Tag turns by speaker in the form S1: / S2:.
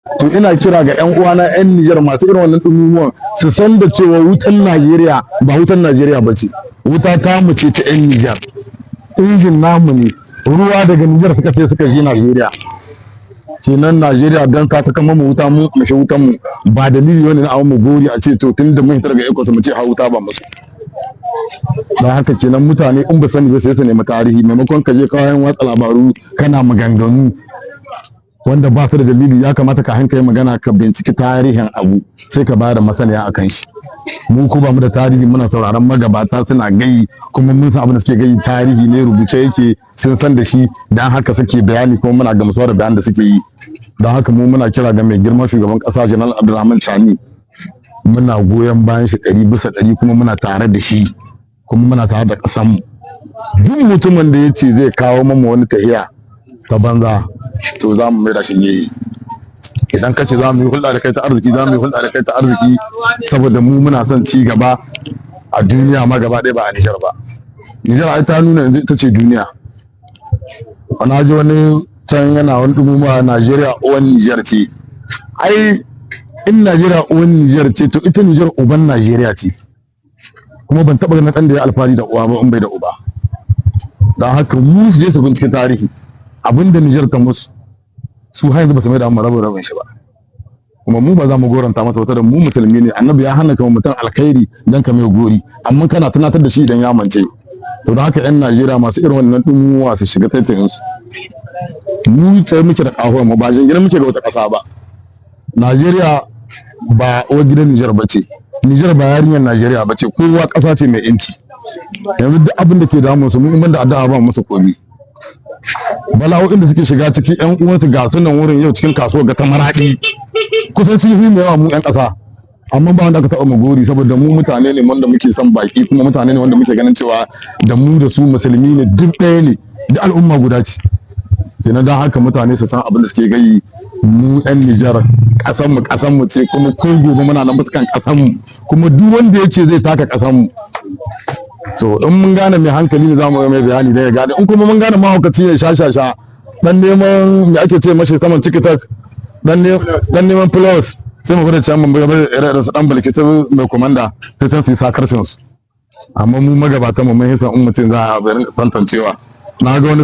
S1: To, ina kira ga 'yan uwana 'yan Nijar masu irin wannan ɗumumuwan su san da cewa wutan Najeriya ba wutan Najeriya ba ce, wuta ta mu ce ta 'yan Nijar. Injin namu ne, ruwa daga Nijar suka ce suka je Najeriya. Kenan Najeriya dan ta saka mu wuta, mu amshi wutan mu, ba dalili wani na mu gori a ce to, tun da mun fitar ga ECOWAS, mu ce ha wuta ba musu. Don haka kenan mutane in ba sani ba sai su nemi tarihi, maimakon ka je kayan watsa labaru kana maganganu wanda ba su da dalili. Ya kamata ka hankali magana, ka binciki tarihin abu, sai ka bayar da masaniya akan shi. Mu ko ba mu da tarihi, muna sauraron magabata suna gayi, kuma mun san abin da suke gayi tarihi ne, rubuce yake, sun san da shi, dan haka suke bayani, kuma muna gamsuwa da bayanan da suke yi. Don haka mu muna kira ga mai girma shugaban kasa, Janar Abdulrahman Chani, muna goyon bayan shi 100%, kuma muna tare da shi, kuma muna tare da ƙasarmu. Duk mutumin da ya ce zai kawo mamu wani tahiya ta banza, to za mu mai da shi gehe. Idan ka ce za mu yi hulɗa da kai ta arziki, za mu yi hulɗa da kai ta arziki, saboda mu muna son ci gaba a duniya ma gaba ɗaya, ba a Nijar ba. Nijar ai ta nuna yanzu ita ce duniya. Na ji wani can yana wani ɗumuma, Najeriya uwan Nijar ce. Ai in Najeriya uwan Nijar ce, to ita Nijar uban Najeriya ce. Kuma ban taɓa ganin ɗan da ya alfahari da uwa ba in bai da uba. Don haka mu su je su bincike tarihi, abinda Nijar ta musu, su har yanzu ba su mai da mu rabin rabin shi ba. Kuma mu ba za mu goranta masa wata da mu musulmi ne. Annabi ya hana kama mutum alkhairi dan ka mai gori, amma kana tunatar da shi idan ya mance. To, don haka yan Najeriya masu irin wannan dumuwa su shiga taitayin su. Mu tsaye muke da kahuwa mu, ba jingina muke ga wata ƙasa ba. Najeriya ba uwar gidan Nijar ba ce, Nijar ba yarinyar Najeriya ba ce. Kowa ƙasa ce mai yanci. Yanzu duk abin da ke damun su, mu in banda addu'a ba musu komi. Bala'o'in da suke shiga ciki, yan uwansu ga sunan wurin yau cikin kasuwar ga ta Maraɗi, kusan sun yi yawa mu yan ƙasa, amma ba wanda aka taɓa mu gori, saboda mu mutane ne wanda muke son baki, kuma mutane ne wanda muke ganin cewa da mu da su musulmi ne, duk ɗaya ne, duk al'umma guda ce. Kenan don haka mutane su san abin da suke gayi. Mu yan Nijar, ƙasar mu ƙasar mu ce, kuma ko gobe muna nan bisa kan ƙasar mu. Kuma duk wanda ya ce zai taka ƙasar mu, so in mun gane mai hankali ne, za mu mai bayani da ya gane. In kuma mun gane mahaukaci ne, sha sha sha, dan neman me ake ce mashi saman TikTok, dan neman plus, sai mu gwada can mun bar ire su dan balki, sai mai komanda, sai can su yi sakarcin su. Amma mu magabatan mu mun hisa in mutum za a rinka tantancewa. Na ga wani.